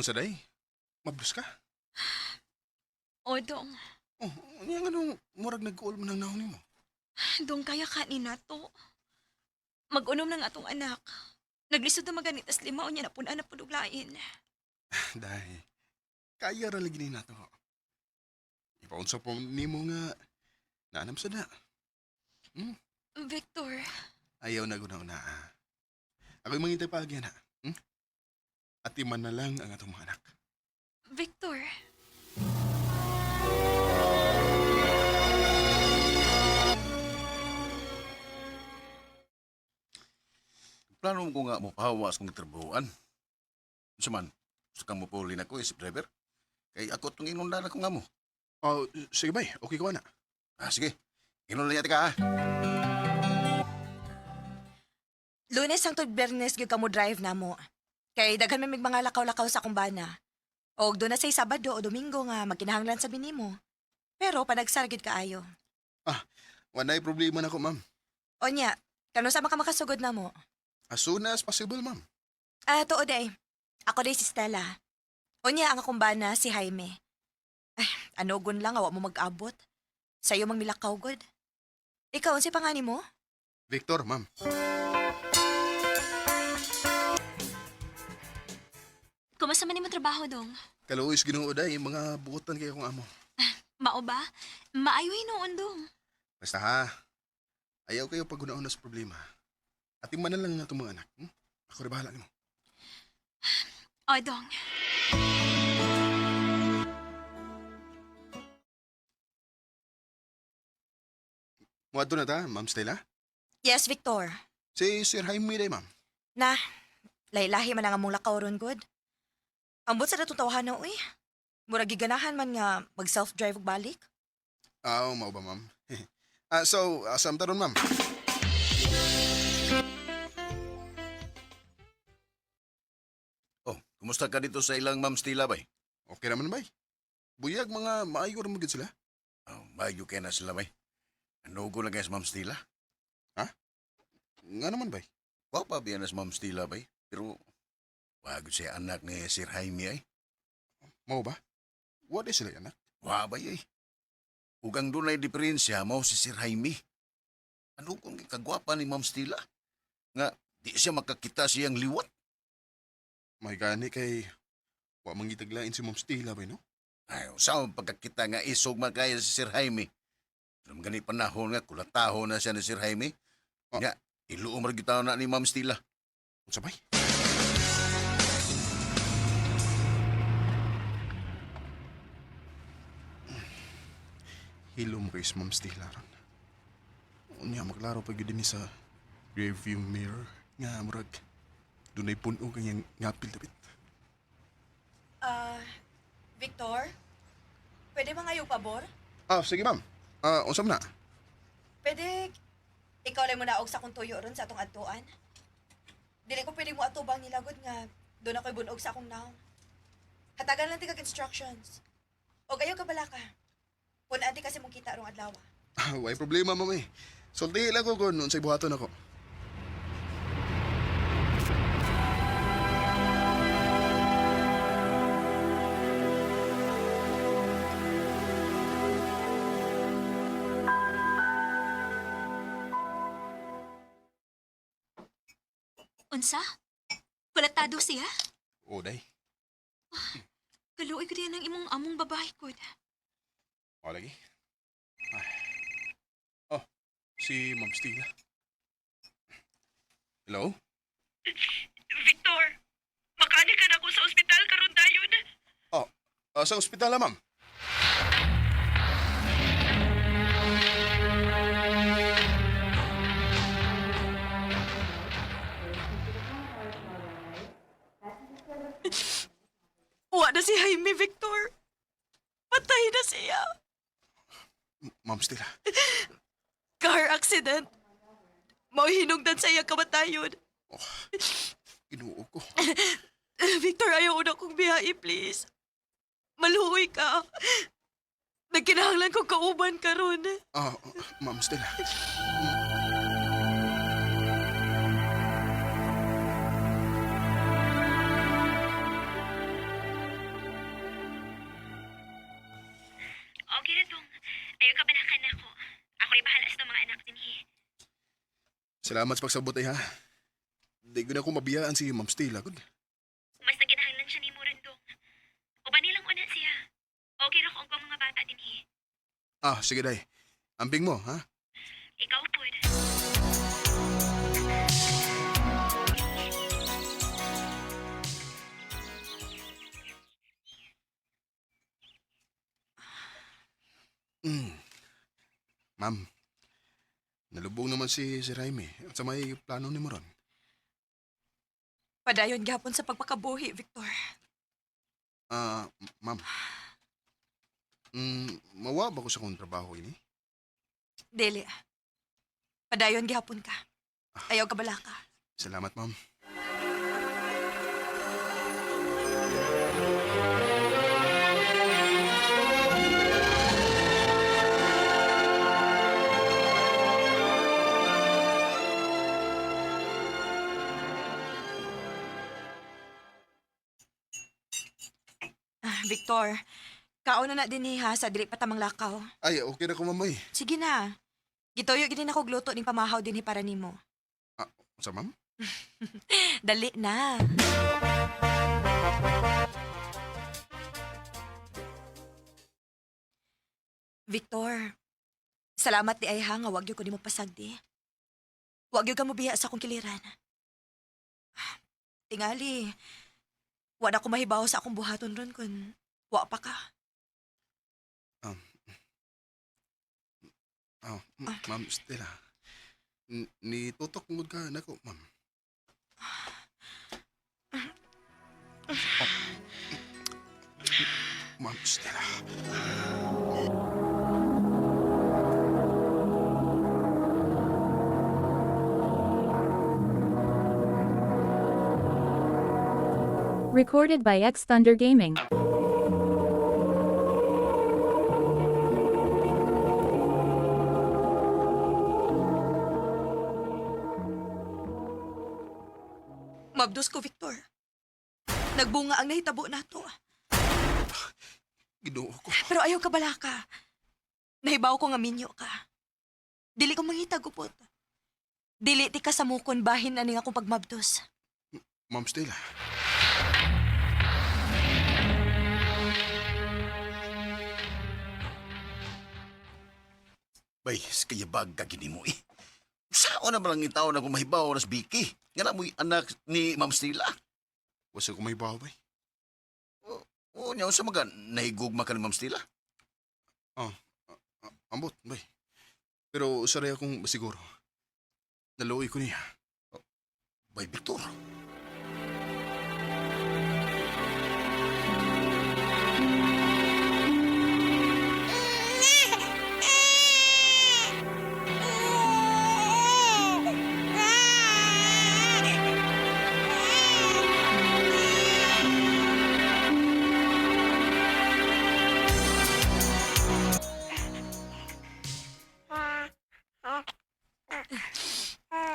Unsa day? Mablos ka? O, dong. Oh, unya nga nung murag nagkuol mo ng naon nimo. Dong, kaya ka ni nato. Mag-unom ng atong anak. Naglisod na maganitas lima o niya napunan na puduglain. Day, kaya ra lagi ni nato. Ipaunsa po nimo nga naanam sa na. Victor, Ayaw na gunaw na. Ako'y mangintay paagyan ha. Hmm? Atiman na lang ang atong mga anak. Victor. Plano ko nga mo pahawas kong trabahoan. Unsa man, gusto kang mupuli na ko isip driver. Kay ako tong inundan ako nga mo. Oh, sige bay, okay ko na. Ah, sige. Inundan niya ka ha. Lunes hangtod Biyernes gyud ka mo drive namo. Kay daghan man mig mga lakaw-lakaw sa akong bana. Og doon na say Sabado o Domingo nga magkinahanglan sa binimo. Pero panagsar gyud kaayo. Walay problema na ko, ma'am. Onya, kano sa ka makasugod namo? As soon as possible, ma'am. Ah, tuod ay. Ako day si Stella. Unya ang akong bana si Jaime. Ay, ano gun lang awa mo mag-abot. Sayo mang milakaw gud. Ikaw unsay pangani mo? Victor, ma'am. Kumusta man imong trabaho, dong? Kaluoy sa Ginoo day, mga buotan kay akong amo. Mao ba? Maayo hinuon, dong. Basta ha, ayaw kayo paghunaon na sa problema. Atiman na lang ang atong mga anak. Hmm? Ako rin bahala nimo. O, dong. Muadto na ta, Ma'am Stella. Yes, Victor. Si Sir Jaime day, ma'am. Na, lahi-lahi man ang among lakaw ron gud. Ambot sa datong tawahan na uy. Murag giganahan man nga mag self-drive ug balik. Ah, mao ba, ma'am? Ah, so, asam ta ron, ma'am? Oh, kumusta ka dito sa ilang Ma'am Stila bay? Okay naman, bay. Buyag mga maayo ra mo gid sila. Oh, maayo kay na sila bay. Ano ko lang kay sa Ma'am Stila? Nga naman, bay. Wa pa biya na sa Ma'am Stila bay. Pero wag siya anak ni Sir Jaime ay. Mao ba? Wa di sila anak. Wa bay ay. Ug ang dunay diferensya mao si Sir Jaime. Ano kung kagwapa ni Ma'am Stila? Nga di siya makakita siyang liwat. May gani kay wa man gitaglain si Ma'am Stella bay, no? Ay, sa pagkakita nga isog man kaya si Sir Jaime. Pero gani panahon nga kulataho na siya ni Sir Jaime. Ah. Nga, iluom ra gyud na ni Ma'am Stila. Unsa bay? Hilom kay si Ma'am Stella ron. Unya maklaro pa gyud ni sa rearview mirror nga murag dunay puno kanyang ngapil dapit. Ah, Victor? Pwede ba ngayon pabor? Ah, sige ma'am. Ah, unsa man na? Pwede ikaw lang muna og sa akong tuyo ron sa atong adtuan. Dili ko pwede mo atubang nilagod nga doon ako'y bunog sa akong naong. Hatagan lang ti kag instructions. Og ayaw ka bala ka. Punaan ti kasi mong kita rong adlaw. Ah, way problema ma'am eh. Sulti lang ko kung unsay buhaton ako. Unsa? Kulatado siya? O day. Kaluoy ko din ang imong among babae ko. O lagi. Ay. Oh, si Ma'am Stella. Hello? Victor, makani ka na ako sa ospital karon dayon. Oh, sa ospital ma'am. Wa na si Jaime, Victor. Patay na siya. Ma'am Stella. Car accident. Mao hinungdan sa iya kamatayon. Ginoo ko. Victor, ayaw na kong biyahe, please. Maluoy ka. Nagkinahanglan kong kauban karon. Ah, Ma'am Stella. Okay ra dong. Ayaw ka balakan nako. Ako rin bahala sa mga anak dinhi. Salamat sa pagsabot ay ha. Di ko na ako mabiyaan si Ma'am Stella. Good. Mas naginahanglan siya nimo ron dong. Uban nilang una siya. Okay ra ko ang mga bata dinhi. Ah, sige day. Ambing mo, ha? Ikaw pod. Ma'am, nalubong naman si Sir Jaime. At sa may plano ni mo ron. Padayon gihapon sa pagpakabuhi, Victor. Ah, ma'am. Mawa ba ko sa kong trabaho ini? Dili. Padayon gihapon ka. Ayaw ka balaka. Salamat, ma'am. Ah, Victor, kaon na na din ha sa dili pa tamang lakaw. Ay, okay na ko, mamay. Sige na. Gituyo gid ako gluto ning pamahaw dinhi para nimo. Sa ma'am? Dali na. Victor, salamat di ay ha nga wag gyud ko nimo pasagdi. Wag gyud ka mobiya sa akong kiliran. Tingali, wa na ko mahibaw sa akong buhaton ron kun wa pa ka. Oh, Ma'am Stella. Nitutok mo ka nako, ma'am. Oh. Ma'am Stella. Recorded by X Thunder Gaming. Mabdos ko, Victor. Nagbunga ang nahitabo nato. Ginoo ko. Pero ayaw ka balaka. Nahibaw ko nga minyo ka. Dili ko mangita gupot. Dili ti ka sa mukon bahin ani nga akong pagmabdos. Ma'am Stella. Bay, kaya bag ka gini mo eh. Saan na lang itaw na kumahibaw nas Vicky? Nga na mo'y anak ni Ma'am Stella. Wasa ko may baway. Oo, niya, sa mga nahigugma ka ni Ma'am Stella. Ambot, bay. Pero usaray akong siguro. Naluoy ko niya. Bay, Victor.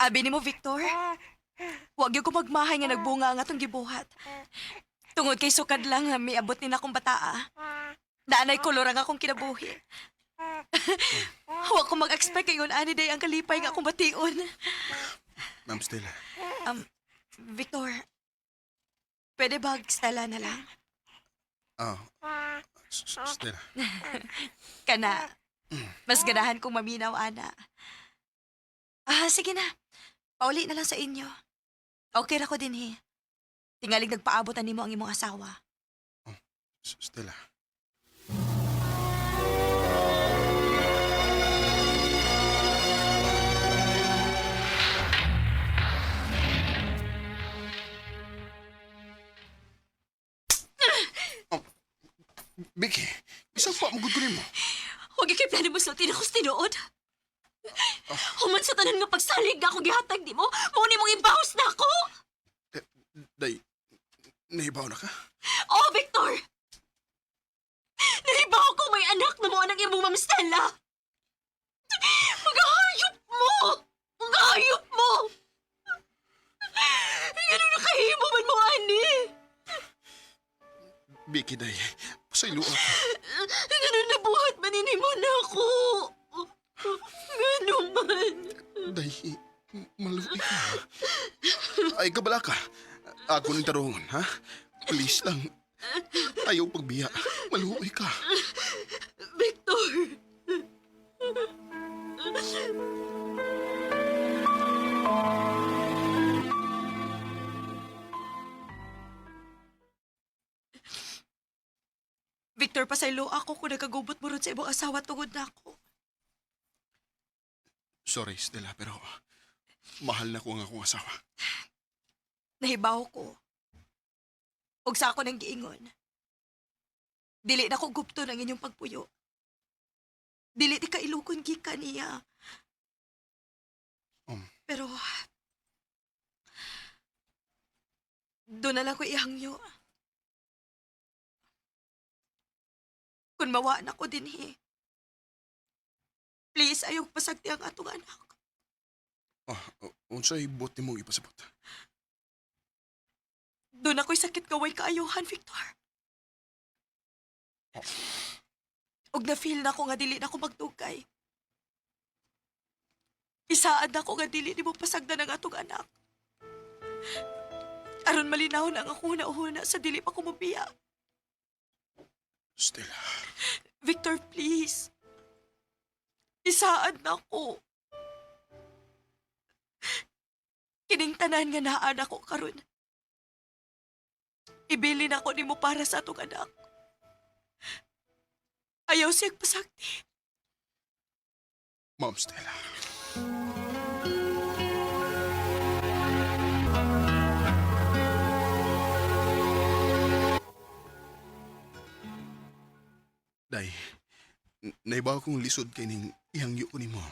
Abi nimo Victor. Wag gyud ko magmahay nga nagbunga ang atong gibuhat. Tungod kay sukad lang nga miabot ni nakong bataa. Naanay kolor ang akong kinabuhi. Wa ko mag-expect kay ani day ang kalipay nga akong bation. Ma'am Stella. Victor, pwede ba Stella na lang? Ah, Stella. Kana, mas ganahan kong maminaw, ana. Ah, sige na. Pauli na lang sa inyo. Okay ra ko din, he. Tingalig nagpaabot na nimo ang imong asawa. Stella. Oh, Vicky, isang pa, magod ko rin mo. Huwag ikay plano mo sulti ako sa tinuod. Human sa tanan nga pagsalig nga akong gihatag nimo, mao ni mong ibahos na ako. Eh, Day, nahibaw na ka? Oh, Victor! Nahibaw ko may anak na mo ang imong Ma'am Stella. Maghayop mo! Maghayop mo! Ganun nakahimo man mo, ani. Vicky, day, pasaylo ako. Ganun nabuhat man ini. Ay, kabala ka. Ako ning tarungon, ha? Please lang. Ayaw pagbiya. Maluoy ka. Victor! Victor, pasaylo ako kung nagkagubot mo ron sa imong asawa tungod na ako. Sorry, Stella, pero mahal na ko ang akong asawa. Nahibaw ko. Ug sa ako nang giingon. Dili na ko gupto ng inyong pagpuyo. Dili ti kailukon gikan niya. Pero doon na lang ko ihangyo. Kung mawa na ko dinhi. Please, ayaw pasagti ang atong anak. Ah, unsay buot nimong ipasabot? Doon ako'y sakit kaway kaayuhan, Victor. Og na-feel na ko nga dili na ko magdugay. Isaad na ko nga dili nimo pasagdan ang atong anak. Aron malinaw na ang akong huna-huna sa dili pa ko mobiya. Stella, Victor, please. Isaad na ko. Kining tanan nga naan ako karon. Ibili na ko nimo para sa atong anak. Ayaw siyang pasakti. Ma'am Stella. Day, naibaw kong lisod kay ning ihangyo ko nimo.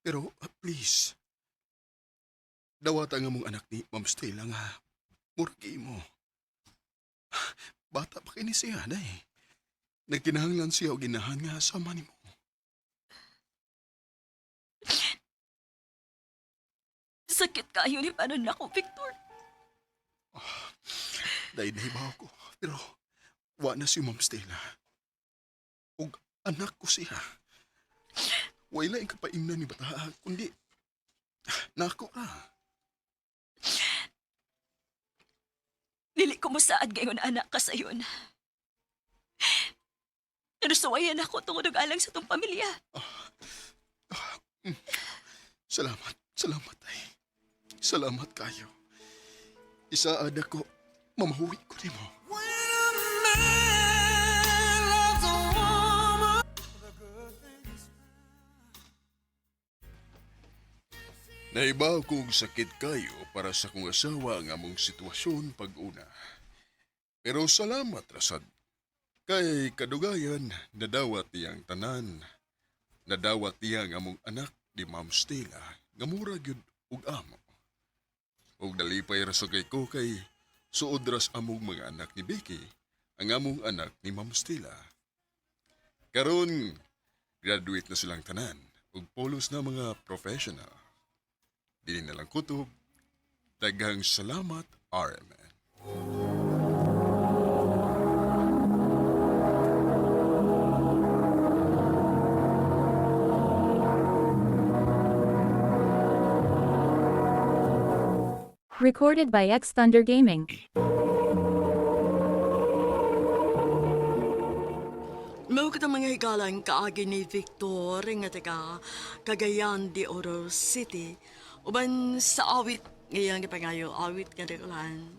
Pero please, dawata nga mong anak ni Ma'am Stella nga murag mo. Bata pa kini siya, day. Nagkinahanglan siya og ginahan nga sama nimo. Sakit kayo ni panon nako, Victor. Dahil nahibaw ko. Pero wa na si Ma'am Stella. Og anak ko siya. Wala ang kapaingnan ni bata, kundi nako ra. Dili ko mosaad gayon anak ka sayon. Nanusuwayan ako tungod og alang sa tong pamilya. Salamat, salamat ay. Salamat kayo. Isaad ako, mamahuwi ko nimo. Naibaw kong sakit kayo para sa kong asawa ang among sitwasyon pag-una. Pero salamat, Rasad. Kay kadugayan, nadawat niyang tanan. Nadawat niya ang among anak ni Ma'am Stella, nga mura gyud og amo. Og nalipay ra sa kay ko kay suod ras among mga anak ni Becky, ang among anak ni Ma'am Stella. Karon, graduate na silang tanan ug polos na mga professional. Dili na lang kutob. Daghang salamat, RMN. Recorded by X Thunder Gaming. Mao kita mga higalan kaagi ni Victor nga taga Cagayan de Oro City. Uban sa awit ngayang gipangayo awit nga dakulan.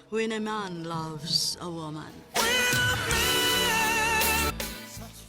When a man loves a woman.